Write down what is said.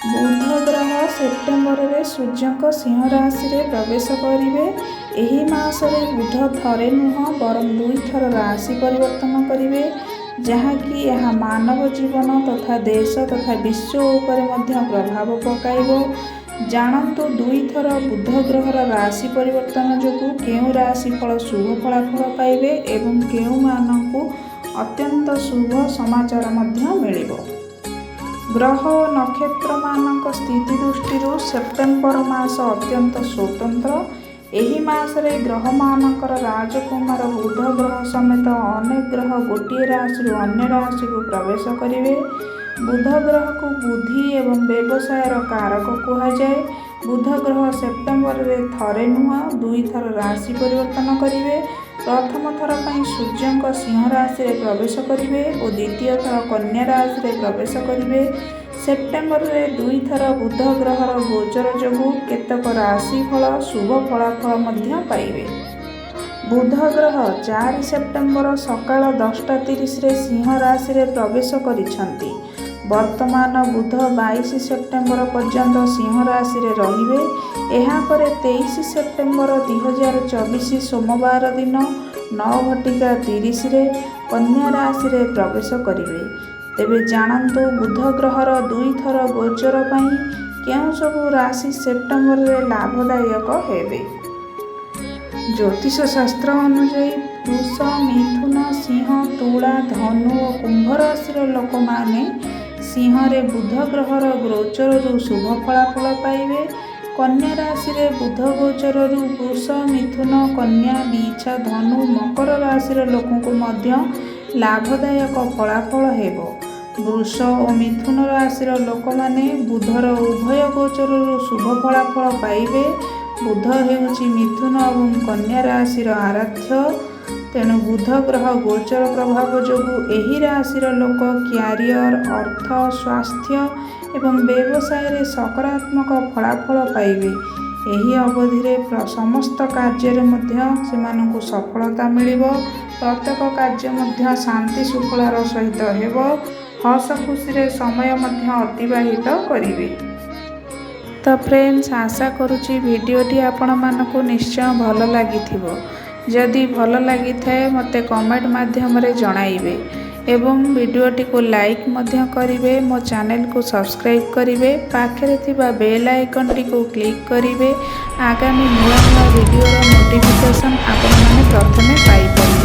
ବୁଧ ଗ୍ରହ ସେପ୍ଟେମ୍ବରରେ ସୂର୍ଯ୍ୟଙ୍କ ସିଂହ ରାଶିରେ ପ୍ରବେଶ କରିବେ। ଏହି ମାସରେ ବୁଧ ଥରେ ନୁହଁ, ବରଂ ଦୁଇଥର ରାଶି ପରିବର୍ତ୍ତନ କରିବେ, ଯାହାକି ଏହା ମାନବ ଜୀବନ ତଥା ଦେଶ ତଥା ବିଶ୍ୱ ଉପରେ ମଧ୍ୟ ପ୍ରଭାବ ପକାଇବ। ଜାଣନ୍ତୁ, ଦୁଇଥର ବୁଧ ଗ୍ରହର ରାଶି ପରିବର୍ତ୍ତନ ଯୋଗୁଁ କେଉଁ ରାଶି ଫଳ ଶୁଭ ଫଳାଫଳ ପାଇବେ ଏବଂ କେଉଁମାନଙ୍କୁ ଅତ୍ୟନ୍ତ ଶୁଭ ସମାଚାର ମଧ୍ୟ ମିଳିବ। ଗ୍ରହ ଓ ନକ୍ଷତ୍ରମାନଙ୍କ ସ୍ଥିତି ଦୃଷ୍ଟିରୁ ସେପ୍ଟେମ୍ବର ମାସ ଅତ୍ୟନ୍ତ ସ୍ୱତନ୍ତ୍ର। ଏହି ମାସରେ ଗ୍ରହମାନଙ୍କର ରାଜକୁମାର ବୁଧ ଗ୍ରହ ସମେତ ଅନେକ ଗ୍ରହ ଗୋଟିଏ ରାଶିରୁ ଅନ୍ୟ ରାଶିକୁ ପ୍ରବେଶ କରିବେ। ବୁଧ ଗ୍ରହକୁ ବୁଦ୍ଧି ଏବଂ ବ୍ୟବସାୟର କାରକ କୁହାଯାଏ। ବୁଧ ଗ୍ରହ ସେପ୍ଟେମ୍ବରରେ ଥରେ ନୁହଁ, ଦୁଇଥର ରାଶି ପରିବର୍ତ୍ତନ କରିବେ। ପ୍ରଥମ ଥର ପାଇଁ ସୂର୍ଯ୍ୟଙ୍କ ସିଂହ ରାଶିରେ ପ୍ରବେଶ କରିବେ ଓ ଦ୍ୱିତୀୟ ଥର କନ୍ୟା ରାଶିରେ ପ୍ରବେଶ କରିବେ। ସେପ୍ଟେମ୍ବରରେ ଦୁଇଥର ବୁଧ ଗ୍ରହର ଗୋଚର ଯୋଗୁଁ କେତେକ ରାଶି ଫଳ ଶୁଭ ଫଳାଫଳ ମଧ୍ୟ ପାଇବେ। ବୁଧ ଗ୍ରହ 4 ସେପ୍ଟେମ୍ବର ସକାଳ 10:30ରେ ସିଂହ ରାଶିରେ ପ୍ରବେଶ କରିଛନ୍ତି। ବର୍ତ୍ତମାନ ବୁଧ 22 ସେପ୍ଟେମ୍ବର ପର୍ଯ୍ୟନ୍ତ ସିଂହ ରାଶିରେ ରହିବେ। ଏହାପରେ 23 ସେପ୍ଟେମ୍ବର 2024 ସୋମବାର ଦିନ 9 ଘଟିକା 30ରେ କନ୍ୟା ରାଶିରେ ପ୍ରବେଶ କରିବେ। ତେବେ ଜାଣନ୍ତୁ, ବୁଧ ଗ୍ରହର ଦୁଇଥର ଗୋଚର ପାଇଁ କେଉଁ ସବୁ ରାଶି ସେପ୍ଟେମ୍ବରରେ ଲାଭଦାୟକ ହେବେ। ଜ୍ୟୋତିଷ ଶାସ୍ତ୍ର ଅନୁଯାୟୀ ବୃଷ, ମିଥୁନ, ସିଂହ, ତୁଳା, ଧନୁ ଓ କୁମ୍ଭ ରାଶିର ଲୋକମାନେ ସିଂହରେ ବୁଧ ଗ୍ରହର ଗୋଚରରୁ ଶୁଭ ଫଳାଫଳ ପାଇବେ। କନ୍ୟା ରାଶିରେ ବୁଧ ଗୋଚରରୁ ବୃଷ, ମିଥୁନ, କନ୍ୟା, ବିଛା, ଧନୁ, ମକର ରାଶିର ଲୋକଙ୍କୁ ମଧ୍ୟ ଲାଭଦାୟକ ଫଳାଫଳ ହେବ। ବୃଷ ଓ ମିଥୁନ ରାଶିର ଲୋକମାନେ ବୁଧର ଉଭୟ ଗୋଚରରୁ ଶୁଭ ଫଳାଫଳ ପାଇବେ। ବୁଧ ହେଉଛି ମିଥୁନ ଏବଂ କନ୍ୟା ରାଶିର ଆରାଧ୍ୟ। ତେଣୁ ବୁଧ ଗ୍ରହ ଗୋଚର ପ୍ରଭାବ ଯୋଗୁଁ ଏହି ରାଶିର ଲୋକ କ୍ୟାରିୟର, ଅର୍ଥ, ସ୍ୱାସ୍ଥ୍ୟ ଏବଂ ବ୍ୟବସାୟରେ ସକାରାତ୍ମକ ଫଳାଫଳ ପାଇବେ। ଏହି ଅବଧିରେ ସମସ୍ତ କାର୍ଯ୍ୟରେ ମଧ୍ୟ ସେମାନଙ୍କୁ ସଫଳତା ମିଳିବ। ପ୍ରତ୍ୟେକ କାର୍ଯ୍ୟ ମଧ୍ୟ ଶାନ୍ତି ଶୃଙ୍ଖଳାର ସହିତ ହେବ। ହସ ଖୁସିରେ ସମୟ ମଧ୍ୟ ଅତିବାହିତ କରିବେ। ତ ଫ୍ରେଣ୍ଡସ୍, ଆଶା କରୁଛି ଭିଡ଼ିଓଟି ଆପଣମାନଙ୍କୁ ନିଶ୍ଚୟ ଭଲ ଲାଗିଥିବ। ଯଦି ଭଲ ଲାଗିଥାଏ, ମୋତେ କମେଣ୍ଟ ମାଧ୍ୟମରେ ଜଣାଇବେ ଏବଂ ଭିଡ଼ିଓଟିକୁ ଲାଇକ୍ ମଧ୍ୟ କରିବେ। ମୋ ଚ୍ୟାନେଲକୁ ସବସ୍କ୍ରାଇବ୍ କରିବେ, ପାଖରେ ଥିବା ବେଲ୍ ଆଇକନ୍ଟିକୁ କ୍ଲିକ୍ କରିବେ। ଆଗାମୀ ନୂଆ ନୂଆ ଭିଡ଼ିଓର ନୋଟିଫିକେସନ୍ ଆପଣମାନେ ପ୍ରଥମେ ପାଇପାରିବେ।